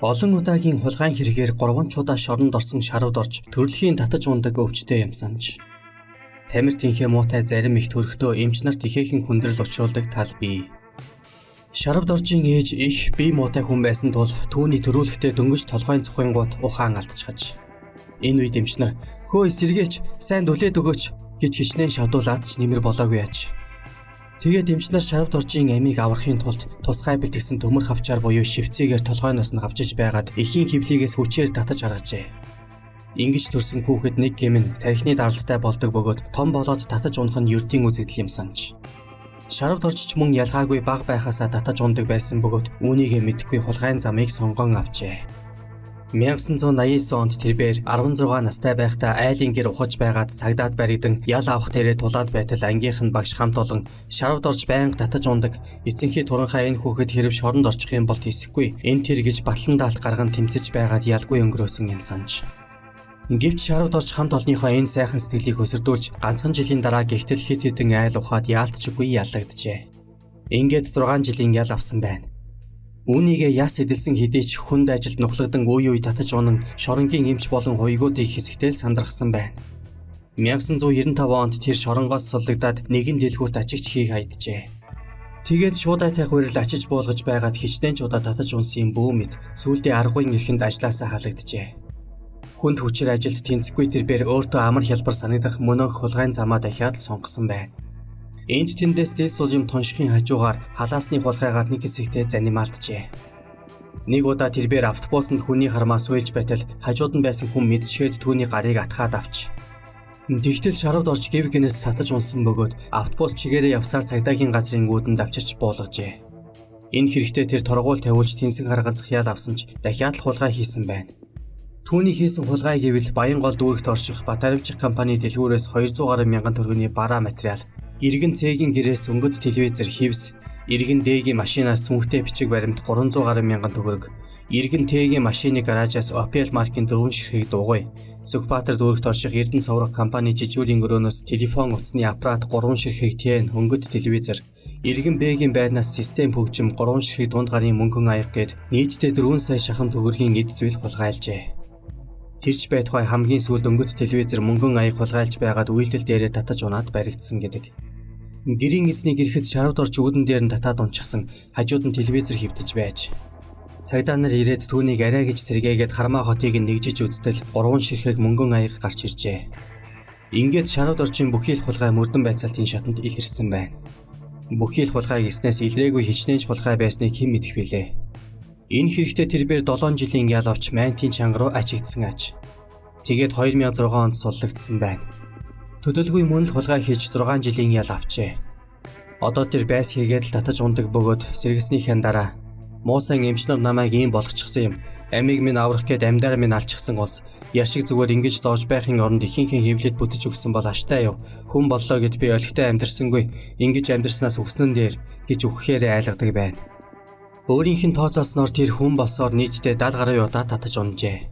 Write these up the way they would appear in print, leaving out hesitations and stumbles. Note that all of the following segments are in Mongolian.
Олон удаагийн хулгайн хэрэгээр 3 чудаа шоронд орсон шарвд орж төрөлхийн татаж ундаг өвчтэй юмсанж. Тамир тэнхээ муутай зарим их төрхтөө эмч нарт ихээхэн хүндрэл учруулдаг тал бий. Шарвд оржийн ээж их бие муутай хүн байсан тул түүний төрүүлэхдээ дөнгөж толгойн цухингууд ухаан алдчихаж. Энэ үед эмч нар "Хөөе сэргээч, сайн дүлээд өгөөч" гэж хичнээн шавдуулаад ч нэмэр болоогүй аж. Тэгээд эмч нар шарвд оржийн амийг аврахын тулд тусгай бэлтгэсэн төмөр хавчаар буюу шивцээгээр толгойноос нь хавчиж байгаад эхийн хөвлийгээс хүчээр татаж гаргажээ. Ингэж төрсэн хүүхэд нэг гэм нь тархины даралттай болдог бөгөөд том болоод татаж унах нь ердийн үзэгдэл юм санж. Шарвд орж ч мөн ялгаагүй баг байхаасаа татаж ундаг байсан бөгөөд үүнийгээ мэдэхгүй хулгайн замыг сонгон авчээ. 1989 онд тэрбээр 16 настай байхдаа айлын гэр ухаж байгаад цагдаад баригдан ял авах дээрээ тулаад байтал ангийнх нь багш хамт олон шарвд орж байнга татаж ундаг эцэнхий туранхай энэ хүүхэд хэрв шоронд орчих юм бол тийсэхгүй энэ тэр гэж батлан даалт гарган тэмцэж байгаад ялгүй өнгөрөөсөн юм санж. Гэвч шарвд орж хамт олонныхоо энэ сайхан сэтгэлийг өсөрдүүлж ганцхан жилийн дараа гихтэл хэд хэдэн айл ухаад яалтчгүй яллагджээ. Ингээд 6 жилийн ял авсан байна. Үүнийгээ яс эдэлсэн хэдий ч хүнд ажилд нухлагдан үе үе татаж унан шоронгийн эмч болон хуйгуудыг хэсэгтэл сандрахсан байна. 1995 онд тэр шоронгоос суллагдаад нэгэн дэлгүүрт ачигч хийх хайджээ. Тэгээд шуудайтай гурил ачиж буулгаж байгаад хичнээн ч удаа татаж унсан юм бүү мэд сүүлдээ аргуйн эрхэнд ажлаасаа халагджээ. Хүнд хүчээр ажилд тэнцэхгүй тэрбээр өөртөө амар хялбар санагдах мөнөөх хулгайн замаа дахиад л сонгосон байна. Энд тэндээс дэл сул юм тоншихын хажуугаар халаасны хулгайгаар нэг хэсэгтээ занималджээ. Нэг удаа тэрбээр автобусанд хүний хармаа суйлж байтал хажууд нь байсан хүн мэдчихэд түүний гарыг атгаад авч. Тэгтэл шарвд орж гэв гинэт татаж унсан бөгөөд автобус чигээрээ явсаар цагдаагийн газрын үүдэнд авчирч буулгажээ. Энэ хэрэгтээ тэр торгуул тавиулж тэнсэг харгалзах ял авсан ч дахиад л хулгай хийсэн байна. Түүний хийсэн хулгай гэвэл Баянгол дүүрэгт орших Батаривчих компани дэлгүүрээс 200 гаруй мянган төгрөгийн бараа материал, иргэн цэгийн гэрээс өнгөт телевизэр хивс, иргэн Д-гийн машинаас цүнхтэй бичиг баримт 300 гаруй мянган төгрөг, иргэн Т-гийн машины гаражаас Opel маркийн 4 ширхэг дугуй, Сүхбаатар дүүрэгт орших Эрдэнэ соврох компани жижүүрийн өрөөнөөс телефон утасны аппарат 3 ширхэг ТН өнгөт телевизэр, иргэн Б-гийн байрнаас систем хөгжим 3 ширхэг дунд гарын мөнгөн аяга гээд нийтдээ 4 сая шахам төгрөгийн эд зүйл хулгайлжээ. Тэрч байтугай хамгийн сүүлд өнгөт телевизэр мөнгөн аяг хулгайлж байгаад үйлдэл дээрээ татаж унаад баригдсан гэдэг. Гэрийн эзнийг ирэхэд шарвд орж үүдэн дээр нь татаад унчихсан хажууд нь телевизэр хэвтэж байж. Цагдаа нар ирээд түүнийг арай гэж сэргээгээд хармаа хотыг нь нэгжиж үзтэл 3 ширхэг мөнгөн аяг гарч иржээ. Ингээд шарвд оржийн бүхий л хулгай мөрдөн байцаалтын шатанд илэрсэн байна. Бүхий л хулгай гэснээс илрээгүй хичнээн ч хулгай байсныг хэн мэдэх вүлээ. Энэ хэрэгтээ тэрбээр 7 жилийн ял авч Мантийн чанга руу ачигдсан аж. Тэгээд 2006 онд суллагдсан байна. Төдөлгүй мөн л хулгай хийж 6 жилийн ял авчээ. Одоо тэр байс хийгээд л татаж ундаг бөгөөд сэргэснийхэн дараа муусан эмч нар намайг ийм болгочихсон юм. Амийг минь аврах гээд амьдаар минь алчихсан ус. Яшиг зүгээр ингэж зовж байхын оронд ихийнхээ хэвлэд бүтэж өгсөн бол аштай юу. Хүн боллоо гэд би олигтой амьдарсангүй. Ингэж амьдарснаас өснөн дээр гэж үхэхээрээ айлгадаг байна. Өөрийнх нь тооцоолсноор тэр хүн болсоор нийтдээ 70 гаруй удаа татаж унжээ.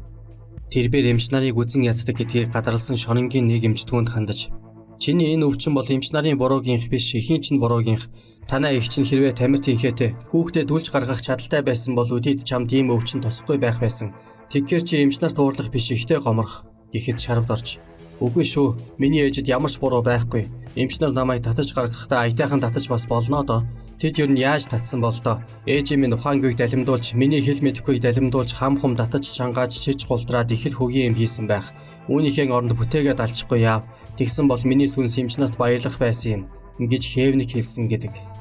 Тэрбээр эмч нарыг үзэн яддаг гэдгийг гадарласан шоронгийн нэг эмч түүнд хандаж "Чиний энэ өвчин бол эмч нарын буруугийнх биш, эхийн чинь буруугийнх. Танай эх чинь хэрвээ тамир тэнхээтэй хүүхдээ түлж гаргах чадaltaй байсан бол өдийд чамд ийм өвчин тосохгүй байх байсан. Тэгэхээр чи эмч нарт уурлах биш, ихтэй гомрох" гэхэд шарвд орж "Үгүй шүү. Миний ээжид ямар ч буруу байхгүй. Эмч нар намайг татаж гаргахдаа аятайхан татаж бас болно доо. Тэд ер нь яаж татсан бол доо? Ээжийн минь ухаангүйг далимдуулж, миний хэл мэдэхгүйг далимдуулж, хам хум татаж чангааж, шиж гулдраад их л хөгийн юм хийсэн байх. Үүнийхээ оронд бүтээгээд алчихгүй яав. Тэгсэн бол миний сүнс эмч нарт баярлах байсан юм" гэж хээвник хэлсэн гэдэг.